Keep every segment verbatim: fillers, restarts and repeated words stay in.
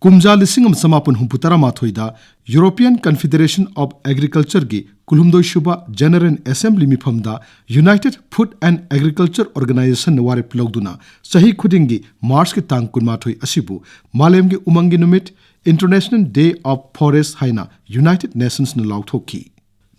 ꯀꯨꯝꯖꯥ ꯂꯤꯁꯤꯡ ꯑꯃ ꯆꯃꯥꯄꯟ ꯍꯨꯝꯐꯨ ꯇꯔꯥꯃꯥꯊꯣꯏꯗ European Confederation of Agricultureꯒꯤ ꯀꯨꯟꯍꯨꯝꯗꯣꯏ ꯁꯨꯕ General Assembly ꯃꯤꯐꯝꯗ United Food and Agriculture Organizationꯅ ꯋꯥꯔꯦꯞ ꯂꯧꯗꯨꯅ ꯆꯍꯤ ꯈꯨꯗꯤꯡꯒꯤ ꯃꯥꯔꯆꯀꯤ ꯇꯥꯡ ꯀꯨꯟꯃꯥꯊꯣꯏ ꯑꯁꯤꯕꯨ ꯃꯥꯂꯦꯝꯒꯤ ꯎꯃꯪꯒꯤ ꯅꯨꯃꯤꯠ, International Day of Forest ꯍꯥꯏꯅ United Nationsꯅ ꯂꯥꯎꯊꯣꯛꯈꯤ꯫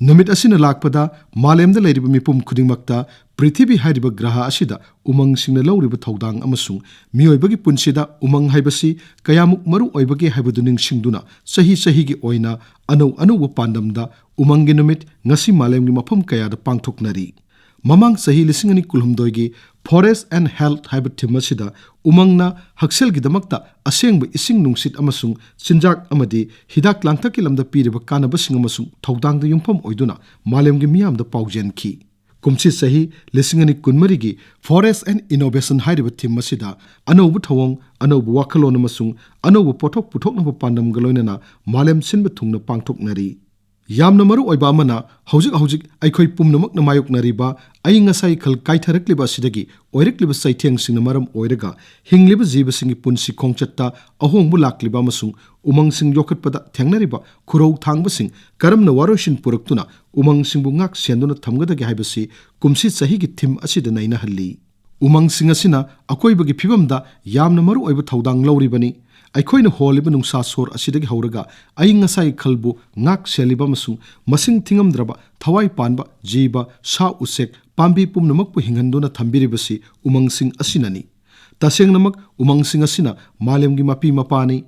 ꯅꯨꯃꯤꯠ ꯑꯁꯤꯅ ꯂꯥꯛꯄꯗ ꯃꯥꯂꯦꯝꯗ ꯂꯩꯔꯤꯕ ꯃꯤꯄꯨꯝ ꯈꯨꯗꯤꯡꯃꯛꯇ ꯄ꯭ꯔꯤꯊꯤꯕꯤ ꯍꯥꯏꯔꯤꯕ ꯒ꯭ꯔꯍ ꯑꯁꯤꯗ ꯎꯃꯪꯁꯤꯡꯅ ꯂꯧꯔꯤꯕ ꯊꯧꯗꯥꯡ ꯑꯃꯁꯨꯡ ꯃꯤꯑꯣꯏꯕꯒꯤ ꯄꯨꯟꯁꯤꯗ ꯎꯃꯪ ꯍꯥꯏꯕꯁꯤ ꯀꯌꯥꯃꯨꯛ ꯃꯔꯨ ꯑꯣꯏꯕꯒꯦ ꯍꯥꯏꯕꯗꯨ ꯅꯤꯡꯁꯤꯡꯗꯨꯅ ꯆꯍꯤ ꯆꯍꯤꯒꯤ ꯑꯣꯏꯅ ꯑꯅꯧ ꯑꯅꯧꯕ ꯄꯥꯟꯗꯝꯗ ꯎꯃꯪꯒꯤ ꯅꯨꯃꯤꯠ ꯉꯁꯤ ꯃꯥꯂꯦꯝꯒꯤ ꯃꯐꯝ ꯀꯌꯥꯗ ꯄꯥꯡꯊꯣꯛꯅꯔꯤ꯫ ꯃꯃꯥꯡ ꯆꯍꯤ ꯂꯤꯁꯤꯡ ꯑꯅꯤ ꯀꯨꯟꯍꯨꯝꯗꯣꯏꯒꯤ Forest and Health ꯍꯥꯏꯕ theme ꯑꯁꯤꯗ ꯎꯃꯪꯅ ꯍꯛꯁꯦꯜꯒꯤꯗꯃꯛꯇ ꯑꯁꯦꯡꯕ ꯏꯁꯤꯡ ꯅꯨꯡꯁꯤꯠ ꯑꯃꯁꯨꯡ ꯆꯤꯟꯖꯥꯛ ꯑꯃꯗꯤ ꯍꯤꯗꯥꯛ ꯂꯥꯡꯊꯛꯀꯤ ꯂꯝꯗ ꯄꯤꯔꯤꯕ ꯀꯥꯟꯅꯕꯁꯤꯡ ꯑꯃꯁꯨꯡ ꯊꯧꯗꯥꯡꯗ ꯌꯨꯝꯐꯝ ꯑꯣꯏꯗꯨꯅ ꯃꯥꯂꯦꯝꯒꯤ ꯃꯤꯌꯥꯝꯗ ꯄꯥꯎꯖꯦꯟꯈꯤ꯫ ꯀꯨꯝꯁꯤ ꯆꯍꯤ ꯂꯤꯁꯤꯡ ꯑꯅꯤ ꯀꯨꯟꯃꯔꯤꯒꯤ Forest and Innovation ꯍꯥꯏꯔꯤꯕ theme ꯑꯁꯤꯗ ꯑꯅꯧꯕ ꯊꯧꯑꯣꯡ, ꯑꯅꯧꯕ ꯋꯥꯈꯜꯂꯣꯟ ꯑꯃꯁꯨꯡ ꯑꯅꯧꯕ ꯄꯣꯠꯊꯣꯛ ꯄꯨꯊꯣꯛꯅꯕ ꯄꯥꯟꯗꯝꯒ ꯂꯣꯏꯅꯅ ꯃꯥꯂꯦꯝ ꯁꯤꯟꯕ ꯊꯨꯡꯅ ꯄꯥꯡꯊꯣꯛꯅꯔꯤ꯫ ꯌꯥꯝꯅ ꯃꯔꯨ ꯑꯣꯏꯕ ꯑꯃꯅ, ꯍꯧꯖꯤꯛ ꯍꯧꯖꯤꯛ ꯑꯩꯈꯣꯏ ꯄꯨꯝꯅꯃꯛꯅ ꯃꯥꯌꯣꯛꯅꯔꯤꯕ ꯑꯏꯪ ꯑꯁꯥꯒꯤ ꯈꯜ ꯀꯥꯏꯊꯔꯛꯂꯤꯕ ꯑꯁꯤꯗꯒꯤ ꯑꯣꯏꯔꯛꯂꯤꯕ ꯆꯩꯊꯦꯡꯁꯤꯡꯅ ꯃꯔꯝ ꯑꯣꯏꯔꯒ ꯍꯤꯡꯂꯤꯕ ꯖꯤꯕꯁꯤꯡꯒꯤ ꯄꯨꯟꯁꯤ ꯈꯣꯡꯆꯠꯇ ꯑꯍꯣꯡꯕ ꯂꯥꯛꯂꯤꯕ ꯑꯃꯁꯨꯡ ꯎꯃꯪꯁꯤꯡ ꯌꯣꯛꯈꯠꯄꯗ ꯊꯦꯡꯅꯔꯤꯕ ꯈꯨꯔꯧ ꯊꯥꯡꯕꯁꯤꯡ ꯀꯔꯝꯅ ꯋꯥꯔꯣꯏꯁꯤꯟ ꯄꯨꯔꯛꯇꯨꯅ ꯎꯃꯪꯁꯤꯡꯕꯨ ꯉꯥꯛ ꯁꯦꯟꯗꯨꯅ ꯊꯝꯒꯗꯒꯦ ꯍꯥꯏꯕꯁꯤ ꯀꯨꯝꯁꯤ ꯆꯍꯤꯒꯤ theme ꯑꯁꯤꯗ ꯅꯩꯅꯍꯜꯂꯤ꯫ ꯎꯃꯪꯁꯤꯡ ꯑꯁꯤꯅ ꯑꯀꯣꯏꯕꯒꯤ ꯐꯤꯕꯝꯗ ꯌꯥꯝꯅ ꯃꯔꯨ ꯑꯣꯏꯕ ꯊꯧꯗꯥꯡ ꯂꯧꯔꯤꯕꯅꯤ꯫ ꯑꯩꯈꯣꯏꯅ ꯍꯣꯜꯂꯤꯕ ꯅꯨꯡꯁꯥ ꯁꯣꯔ ꯑꯁꯤꯗꯒꯤ ꯍꯧꯔꯒ ꯑꯏꯪ ꯑꯁꯥꯒꯤ ꯈꯜꯕꯨ ꯉꯥꯛ ꯁꯦꯜꯂꯤꯕ ꯑꯃꯁꯨꯡ ꯃꯁꯤꯡ ꯊꯤꯉꯝꯗ꯭ꯔꯕ ꯊꯋꯥꯏ ꯄꯥꯟꯕ ꯖꯤꯕ, ꯁꯥ ꯎꯆꯦꯛ, ꯄꯥꯝꯕꯤ ꯄꯨꯝꯅꯃꯛꯄꯨ ꯍꯤꯡꯍꯟꯗꯨꯅ ꯊꯝꯕꯤꯔꯤꯕꯁꯤ ꯎꯃꯪꯁꯤꯡ ꯑꯁꯤꯅꯅꯤ꯫ ꯇꯁꯦꯡꯅꯃꯛ ꯎꯃꯪꯁꯤꯡ ꯑꯁꯤꯅ ꯃꯥꯂꯦꯝꯒꯤ ꯃꯄꯤ ꯃꯄꯥꯅꯤ꯫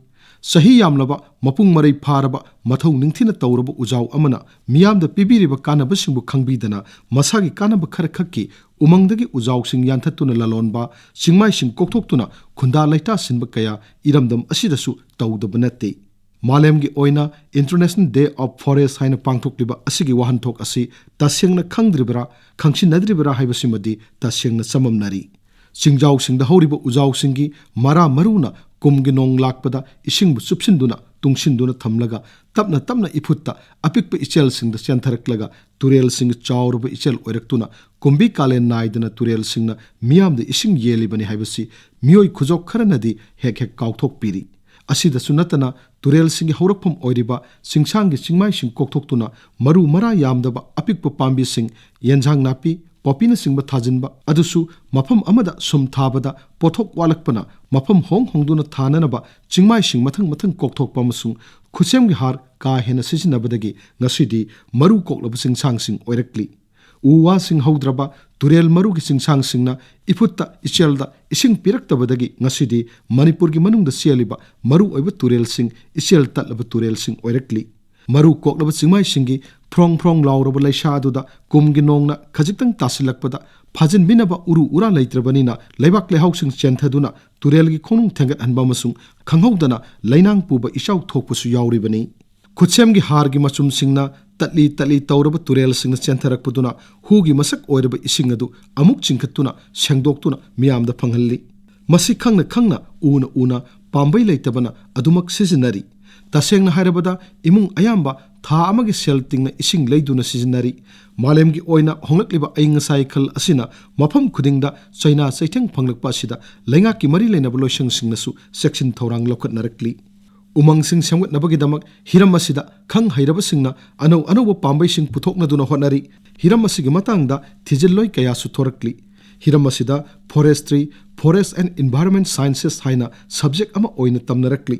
ꯆꯍꯤ ꯌꯥꯝꯂꯕ, ꯃꯄꯨꯡ ꯃꯔꯩ ꯐꯥꯔꯕ, ꯃꯊꯧ ꯅꯤꯡꯊꯤꯅ ꯇꯧꯔꯕ ꯎꯖꯥꯎ ꯑꯃꯅ ꯃꯤꯌꯥꯝꯗ ꯄꯤꯕꯤꯔꯤꯕ ꯀꯥꯟꯅꯕꯁꯤꯡꯕꯨ ꯈꯪꯕꯤꯗꯅ ꯃꯁꯥꯒꯤ ꯀꯥꯟꯅꯕ ꯈꯔꯈꯛꯀꯤ ꯎꯃꯪꯗꯒꯤ ꯎꯖꯥꯎꯁꯤꯡ ꯌꯥꯟꯊꯠꯇꯨꯅ ꯂꯂꯣꯟꯕ, ꯆꯤꯡꯃꯥꯏꯁꯤꯡ ꯀꯣꯛꯊꯣꯛꯇꯨꯅ ꯈꯨꯟꯗꯥ ꯂꯩꯇꯥ ꯁꯤꯟꯕ ꯀꯌꯥ ꯏꯔꯝꯗꯝ ꯑꯁꯤꯗꯁꯨ ꯇꯧꯗꯕ ꯅꯠꯇꯦ꯫ ꯃꯥꯂꯦꯝꯒꯤ ꯑꯣꯏꯅ International Day of Forest ꯍꯥꯏꯅ ꯄꯥꯡꯊꯣꯛꯂꯤꯕ ꯑꯁꯤꯒꯤ ꯋꯥꯍꯟꯊꯣꯛ ꯑꯁꯤ ꯇꯁꯦꯡꯅ ꯈꯪꯗ꯭ꯔꯤꯕꯔꯥ, ꯈꯪꯁꯤꯟꯅꯗ꯭ꯔꯤꯕꯔꯥ ꯍꯥꯏꯕꯁꯤꯃꯗꯤ ꯇꯁꯦꯡꯅ ꯆꯃꯝꯅꯔꯤ꯫ ꯆꯤꯡꯖꯥꯎꯁꯤꯡꯗ ꯍꯧꯔꯤꯕ ꯎꯖꯥꯎꯁꯤꯡꯒꯤ ꯃꯔꯥ ꯃꯔꯨꯅ ꯀꯨꯝꯒꯤ ꯅꯣꯡ ꯂꯥꯛꯄꯗ ꯏꯁꯤꯡꯕꯨ ꯆꯨꯞꯁꯤꯟꯗꯨꯅ, ꯇꯨꯡꯁꯤꯟꯗꯨꯅ ꯊꯝꯂꯒ ꯇꯞꯅ ꯇꯞꯅ ꯏꯐꯨꯠꯇ ꯑꯄꯤꯛꯄ ꯏꯆꯦꯜꯁꯤꯡꯗ ꯆꯦꯟꯊꯔꯛꯂꯒ ꯇꯨꯔꯦꯜꯁꯤꯡꯒꯤ ꯆꯥꯎꯔꯕ ꯏꯆꯦꯜ ꯑꯣꯏꯔꯛꯇꯨꯅ ꯀꯨꯝꯕꯤ ꯀꯥꯂꯦꯟ ꯅꯥꯏꯗꯅ ꯇꯨꯔꯦꯜꯁꯤꯡꯅ ꯃꯤꯌꯥꯝꯗ ꯏꯁꯤꯡ ꯌꯦꯜꯂꯤꯕꯅꯤ ꯍꯥꯏꯕꯁꯤ ꯃꯤꯑꯣꯏ ꯈꯨꯖꯣꯞ ꯈꯔꯅꯗꯤ ꯍꯦꯛ ꯍꯦꯛ ꯀꯥꯎꯊꯣꯛꯄꯤꯔꯤ꯫ ꯑꯁꯤꯗꯁꯨ ꯅꯠꯇꯅ, ꯇꯨꯔꯦꯜꯁꯤꯡꯒꯤ ꯍꯧꯔꯛꯐꯝ ꯑꯣꯏꯔꯤꯕ ꯆꯤꯡꯁꯥꯡꯒꯤ ꯆꯤꯡꯃꯥꯏꯁꯤꯡ ꯀꯣꯛꯊꯣꯛꯇꯨꯅ ꯃꯔꯨ ꯃꯔꯥ ꯌꯥꯝꯗꯕ ꯑꯄꯤꯛꯄ ꯄꯥꯝꯕꯤꯁꯤꯡ, ꯌꯦꯟꯁꯥꯡ ꯅꯥꯄꯤ, ꯄꯣꯄꯤꯅꯆꯤꯡꯕ ꯊꯥꯖꯤꯟꯕ, ꯑꯗꯨꯁꯨ ꯃꯐꯝ ꯑꯃꯗ ꯁꯨꯝ ꯊꯥꯕꯗ ꯄꯣꯠꯊꯣꯛ ꯋꯥꯠꯂꯛꯄꯅ ꯃꯐꯝ ꯍꯣꯡ ꯍꯣꯡꯗꯨꯅ ꯊꯥꯅꯅꯕ ꯆꯤꯡꯃꯥꯏꯁꯤꯡ ꯃꯊꯪ ꯃꯊꯪ ꯀꯣꯛꯊꯣꯛꯄ ꯑꯃꯁꯨꯡ ꯈꯨꯠꯁꯦꯝꯒꯤ ꯍꯥꯔ ꯀꯥ ꯍꯦꯟꯅ ꯁꯤꯖꯤꯟꯅꯕꯗꯒꯤ ꯉꯁꯤꯗꯤ ꯃꯔꯨ ꯀꯣꯛꯂꯕ ꯆꯤꯡꯁꯥꯡꯁꯤꯡ ꯑꯣꯏꯔꯛꯂꯤ꯫ ꯎ ꯋꯥꯁꯤꯡ ꯍꯧꯗ꯭ꯔꯕ ꯇꯨꯔꯦꯜ ꯃꯔꯨꯒꯤ ꯆꯤꯡꯁꯥꯡꯁꯤꯡꯅ ꯏꯐꯨꯠꯇ ꯏꯆꯦꯜꯗ ꯏꯁꯤꯡ ꯄꯤꯔꯛꯇꯕꯗꯒꯤ ꯉꯁꯤꯗꯤ ꯃꯅꯤꯄꯨꯔꯒꯤ ꯃꯅꯨꯡꯗ ꯆꯦꯜꯂꯤꯕ ꯃꯔꯨꯑꯣꯏꯕ ꯇꯨꯔꯦꯜꯁꯤꯡ ꯏꯆꯦꯜ ꯇꯠꯂꯕ ꯇꯨꯔꯦꯜꯁꯤꯡ ꯑꯣꯏꯔꯛꯂꯤ꯫ ꯃꯔꯨ ꯀꯣꯛꯂꯕ ꯆꯤꯡꯃꯥꯏꯁꯤꯡꯒꯤ ꯐ꯭ꯔꯣꯡ ꯐ꯭ꯔꯣꯡ ꯂꯥꯎꯔꯕ ꯂꯩꯁꯥ ꯑꯗꯨꯗ ꯀꯨꯝꯒꯤ ꯅꯣꯡꯅ ꯈꯖꯤꯛꯇꯪ ꯇꯥꯁꯤꯜꯂꯛꯄꯗ ꯐꯥꯖꯤꯟꯕꯤꯅꯕ ꯎꯔꯨ ꯎꯔꯥ ꯂꯩꯇ꯭ꯔꯕꯅꯤꯅ ꯂꯩꯕꯥꯛ ꯂꯩꯍꯥꯎꯁꯤꯡ ꯆꯦꯟꯊꯗꯨꯅ ꯇꯨꯔꯦꯜꯒꯤ ꯈꯣꯡꯅꯨꯡ ꯊꯦꯡꯒꯠꯍꯟꯕ ꯑꯃꯁꯨꯡ ꯈꯪꯍꯧꯗꯅ ꯂꯩꯅꯥꯡ ꯄꯨꯕ ꯏꯆꯥꯎ ꯊꯣꯛꯄꯁꯨ ꯌꯥꯎꯔꯤꯕꯅꯤ꯫ ꯈꯨꯠꯁꯦꯝꯒꯤ ꯍꯥꯔꯒꯤ ꯃꯆꯨꯝꯁꯤꯡꯅ ꯇꯠꯂꯤ ꯇꯠꯂꯤ ꯇꯧꯔꯕ ꯇꯨꯔꯦꯜꯁꯤꯡꯅ ꯆꯦꯟꯊꯔꯛꯄꯗꯨꯅ ꯍꯨꯒꯤ ꯃꯁꯛ ꯑꯣꯏꯔꯕ ꯏꯁꯤꯡ ꯑꯗꯨ ꯑꯃꯨꯛ ꯆꯤꯡꯈꯠꯇꯨꯅ ꯁꯦꯡꯗꯣꯛꯇꯨꯅ ꯃꯤꯌꯥꯝꯗ ꯐꯪꯍꯜꯂꯤ꯫ ꯃꯁꯤ ꯈꯪꯅ ꯈꯪꯅ, ꯎꯅ ꯎꯅ, ꯄꯥꯝꯕꯩ ꯂꯩꯇꯕꯅ ꯑꯗꯨꯃꯛ ꯁꯤꯖꯤꯟꯅꯔꯤ꯫ ꯇꯁꯦꯡꯅ ꯍꯥꯏꯔꯕꯗ, ꯏꯃꯨꯡ ꯑꯌꯥꯝꯕ ꯊꯥ ꯑꯃꯒꯤ ꯁꯦꯜ ꯇꯤꯡꯅ ꯏꯁꯤꯡ ꯂꯩꯗꯨꯅ ꯁꯤꯖꯤꯟꯅꯔꯤ꯫ ꯃꯥꯂꯦꯝꯒꯤ ꯑꯣꯏꯅ ꯍꯣꯡꯂꯛꯂꯤꯕ ꯑꯏꯪ ꯑꯁꯥꯒꯤ ꯈꯜ ꯑꯁꯤꯅ ꯃꯐꯝ ꯈꯨꯗꯤꯡꯗ ꯆꯩꯅꯥ ꯆꯩꯊꯦꯡ ꯐꯪꯂꯛꯄ ꯑꯁꯤꯗ ꯂꯩꯉꯥꯛꯀꯤ ꯃꯔꯤ ꯂꯩꯅꯕ ꯂꯣꯏꯁꯪꯁꯤꯡꯅꯁꯨ ꯆꯦꯛꯁꯤꯟ ꯊꯧꯔꯥꯡ ꯂꯧꯈꯠꯅꯔꯛꯂꯤ꯫ ꯎꯃꯪꯁꯤꯡ ꯁꯦꯝꯒꯠꯅꯕꯒꯤꯗꯃꯛ ꯍꯤꯔꯝ ꯑꯁꯤꯗ ꯈꯪ ꯍꯩꯔꯕꯁꯤꯡꯅ ꯑꯅꯧ ꯑꯅꯧꯕ ꯄꯥꯝꯕꯩꯁꯤꯡ ꯄꯨꯊꯣꯛꯅꯗꯨꯅ ꯍꯣꯠꯅꯔꯤ꯫ ꯍꯤꯔꯝ ꯑꯁꯤꯒꯤ ꯃꯇꯥꯡꯗ ꯊꯤꯖꯤꯜꯂꯣꯏ ꯀꯌꯥꯁꯨ ꯊꯣꯔꯛꯂꯤ꯫ ꯍꯤꯔꯝ ꯑꯁꯤꯗ Forestry, Forest and Environment Sciences ꯍꯥꯏꯅ subject ꯑꯃ ꯑꯣꯏꯅ ꯇꯝꯅꯔꯛꯂꯤ꯫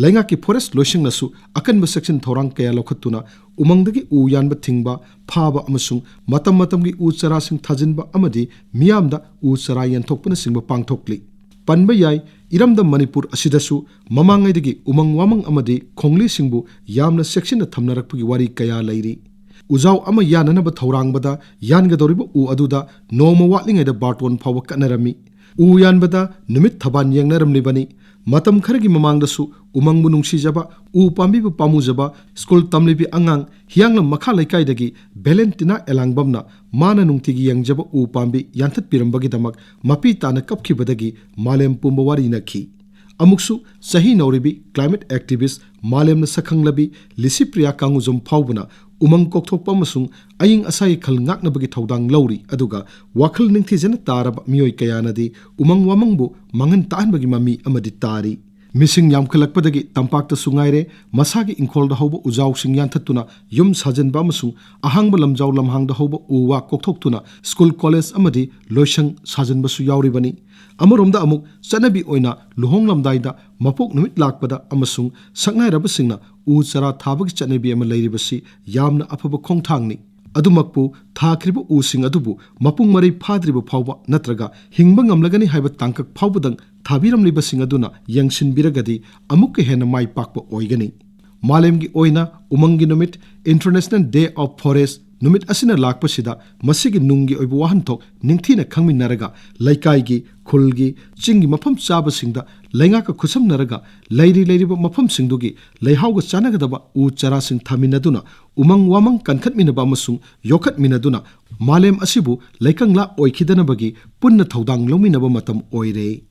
ꯂꯩꯉꯥꯛꯀꯤ ꯐꯣꯔꯦꯁ ꯂꯣꯏꯁꯪꯅꯁꯨ ꯑꯀꯟꯕ ꯆꯦꯛꯁꯤꯟ ꯊꯧꯔꯥꯡ ꯀꯌꯥ ꯂꯧꯈꯠꯇꯨꯅ ꯎꯃꯪꯗꯒꯤ ꯎ ꯌꯥꯟꯕ ꯊꯤꯡꯕ, ꯐꯥꯕ ꯑꯃꯁꯨꯡ ꯃꯇꯝ ꯃꯇꯝꯒꯤ ꯎ ꯆꯥꯔꯥꯁꯤꯡ ꯊꯥꯖꯤꯟꯕ ꯑꯃꯗꯤ ꯃꯤꯌꯥꯝꯗ ꯎ ꯆꯥꯔꯥ ꯌꯦꯟꯊꯣꯛꯄꯅꯆꯤꯡꯕ ꯄꯥꯡꯊꯣꯛꯂꯤ꯫ ꯄꯟꯕ ꯌꯥꯏ, ꯏꯔꯝꯗꯝ ꯃꯅꯤꯄꯨꯔ ꯑꯁꯤꯗꯁꯨ ꯃꯃꯥꯡꯉꯩꯗꯒꯤ ꯎꯃꯪ ꯋꯥꯃꯪ ꯑꯃꯗꯤ ꯈꯣꯡꯂꯤꯁꯤꯡꯕꯨ ꯌꯥꯝꯅ ꯆꯦꯛꯁꯤꯟꯅ ꯊꯝꯅꯔꯛꯄꯒꯤ ꯋꯥꯔꯤ ꯀꯌꯥ ꯂꯩꯔꯤ꯫ ꯎꯖꯥꯎ ꯑꯃ ꯌꯥꯟꯅꯅꯕ ꯊꯧꯔꯥꯡꯕꯗ ꯌꯥꯟꯒꯗꯧꯔꯤꯕ ꯎ ꯑꯗꯨꯗ ꯅꯣꯡꯃ ꯋꯥꯠꯂꯤꯉꯩꯗ ꯕꯥꯔꯇꯣꯟ ꯐꯥꯎꯕ ꯀꯠꯅꯔꯝꯃꯤ꯫ ꯎ ꯌꯥꯟꯕꯗ ꯅꯨꯃꯤꯠ ꯊꯕꯥꯟ ꯌꯦꯡꯅꯔꯝꯂꯤꯕꯅꯤ꯫ ꯃꯇꯝ ꯈꯔꯒꯤ ꯃꯃꯥꯡꯗꯁꯨ ꯎꯃꯪꯕꯨ ꯅꯨꯡꯁꯤꯖꯕ, ꯎ ꯄꯥꯝꯕꯤꯕꯨ ꯄꯥꯝꯃꯨꯖꯕ ꯁ꯭ꯀꯨꯜ ꯇꯝꯂꯤꯕꯤ ꯑꯉꯥꯡ ꯍꯤꯌꯥꯡꯂꯝ ꯃꯈꯥ ꯂꯩꯀꯥꯏꯗꯒꯤ ꯚꯦꯂꯦꯟꯇꯤꯅꯥ ꯑꯦꯂꯥꯡꯕꯝꯅ ꯃꯥꯅ ꯅꯨꯡꯇꯤꯒꯤ ꯌꯦꯡꯖꯕ ꯎ ꯄꯥꯝꯕꯤ ꯌꯥꯟꯊꯠꯄꯤꯔꯝꯕꯒꯤꯗꯃꯛ ꯃꯄꯤ ꯇꯥꯅ ꯀꯞꯈꯤꯕꯗꯒꯤ ꯃꯥꯂꯦꯝ ꯄꯨꯝꯕ ꯋꯥꯔꯤ ꯅꯛꯈꯤ꯫ ꯑꯃꯨꯛꯁꯨ ꯆꯍꯤ ꯅꯧꯔꯤꯕꯤ climate activist ꯃꯥꯂꯦꯝꯅ ꯁꯛꯈꯪꯂꯕꯤ ꯂꯤꯁꯤꯄ꯭ꯔꯤꯌꯥ ꯀꯥꯡꯉꯨꯖꯝ ꯐꯥꯎꯕꯅ ꯎꯃꯪ ꯀꯣꯛꯊꯣꯛꯄ ꯑꯃꯁꯨꯡ ꯑꯏꯪ ꯑꯁꯥꯒꯤ ꯈꯜ ꯉꯥꯛꯅꯕꯒꯤ ꯊꯧꯗꯥꯡ ꯂꯧꯔꯤ, ꯑꯗꯨꯒ ꯋꯥꯈꯜ ꯅꯤꯡꯊꯤꯖꯅ ꯇꯥꯔꯕ ꯃꯤꯑꯣꯏ ꯀꯌꯥꯅꯗꯤ ꯎꯃꯪ ꯋꯥꯃꯪꯕꯨ ꯃꯥꯡꯍꯟ ꯇꯥꯛꯍꯟꯕꯒꯤ ꯃꯃꯤ ꯑꯃꯗꯤ ꯇꯥꯔꯤ꯫ ꯃꯤꯁꯤꯡ ꯌꯥꯝꯈꯠꯂꯛꯄꯗꯒꯤ ꯇꯝꯄꯥꯛꯇꯁꯨ ꯉꯥꯏꯔꯦ, ꯃꯁꯥꯒꯤ ꯏꯪꯈꯣꯜꯗ ꯍꯧꯕ ꯎꯖꯥꯎꯁꯤꯡ ꯌꯥꯟꯊꯠꯇꯨꯅ ꯌꯨꯝ ꯁꯥꯖꯤꯟꯕ ꯑꯃꯁꯨꯡ ꯑꯍꯥꯡꯕ ꯂꯝꯖꯥꯎ ꯂꯝꯍꯥꯡꯗ ꯍꯧꯕ ꯎ ꯋꯥ ꯀꯣꯛꯊꯣꯛꯇꯨꯅ ꯁ꯭ꯀꯨꯜ, ꯀꯣꯂꯦꯖ ꯑꯃꯗꯤ ꯂꯣꯏꯁꯪ ꯁꯥꯖꯤꯟꯕꯁꯨ ꯌꯥꯎꯔꯤꯕꯅꯤ꯫ ꯑꯃꯔꯣꯝꯗ ꯑꯃꯨꯛ ꯆꯠꯅꯕꯤ ꯑꯣꯏꯅ ꯂꯨꯍꯣꯡꯂꯝꯗꯥꯏꯗ ꯃꯄꯣꯛ ꯅꯨꯃꯤꯠ ꯂꯥꯛꯄꯗ ꯑꯃꯁꯨꯡ ꯁꯛꯅꯥꯏꯔꯕꯁꯤꯡꯅ ꯎ ꯆꯥꯔꯥ ꯊꯥꯕꯒꯤ ꯆꯠꯅꯕꯤ ꯑꯃ ꯂꯩꯔꯤꯕꯁꯤ ꯌꯥꯝꯅ ꯑꯐꯕ ꯈꯣꯡꯊꯥꯡꯅꯤ꯫ ꯑꯗꯨꯃꯛꯄꯨ, ꯊꯥꯈ꯭ꯔꯤꯕ ꯎꯁꯤꯡ ꯑꯗꯨꯕꯨ ꯃꯄꯨꯡ ꯃꯔꯩ ꯐꯥꯗ꯭ꯔꯤꯕ ꯐꯥꯎꯕ ꯅꯠꯇ꯭ꯔꯒ ꯍꯤꯡꯕ ꯉꯝꯂꯒꯅꯤ ꯍꯥꯏꯕ ꯇꯥꯡꯀꯛ ꯐꯥꯎꯕꯗꯪ ꯊꯥꯕꯤꯔꯝꯂꯤꯕꯁꯤꯡ ꯑꯗꯨꯅ ꯌꯦꯡꯁꯤꯟꯕꯤꯔꯒꯗꯤ ꯑꯃꯨꯛꯀ ꯍꯦꯟꯅ ꯃꯥꯏ ꯄꯥꯛꯄ ꯑꯣꯏꯒꯅꯤ꯫ ꯃꯥꯂꯦꯝꯒꯤ ꯑꯣꯏꯅ ꯎꯃꯪꯒꯤ ꯅꯨꯃꯤꯠ, International Day of Forest ꯅꯨꯃꯤꯠ ꯑꯁꯤꯅ ꯂꯥꯛꯄꯁꯤꯗ ꯃꯁꯤꯒꯤ ꯅꯨꯡꯒꯤ ꯑꯣꯏꯕ ꯋꯥꯍꯟꯊꯣꯛ ꯅꯤꯡꯊꯤꯅ ꯈꯪꯃꯤꯟꯅꯔꯒ, ꯂꯩꯀꯥꯏꯒꯤ, ꯈꯨꯜꯒꯤ, ꯆꯤꯡꯒꯤ ꯃꯐꯝ ꯆꯥꯕꯁꯤꯡꯗ ꯂꯩꯉꯥꯛꯀ ꯈꯨꯠꯁꯝꯅꯔꯒ ꯂꯩꯔꯤ ꯂꯩꯔꯤꯕ ꯃꯐꯝꯁꯤꯡꯗꯨꯒꯤ ꯂꯩꯍꯥꯎꯒ ꯆꯥꯟꯅꯒꯗꯕ ꯎ ꯆꯥꯔꯥꯁꯤꯡ ꯊꯥꯃꯤꯟꯅꯗꯨꯅ ꯎꯃꯪ ꯋꯥꯃꯪ ꯀꯟꯈꯠꯃꯤꯟꯅꯕ ꯑꯃꯁꯨꯡ ꯌꯣꯛꯈꯠꯃꯤꯟꯅꯗꯨꯅ ꯃꯥꯂꯦꯝ ꯑꯁꯤꯕꯨ ꯂꯩꯀꯪꯂꯥ ꯑꯣꯏꯈꯤꯗꯅꯕꯒꯤ ꯄꯨꯟꯅ ꯊꯧꯗꯥꯡ ꯂꯧꯃꯤꯟꯅꯕ ꯃꯇꯝ ꯑꯣꯏꯔꯦ꯫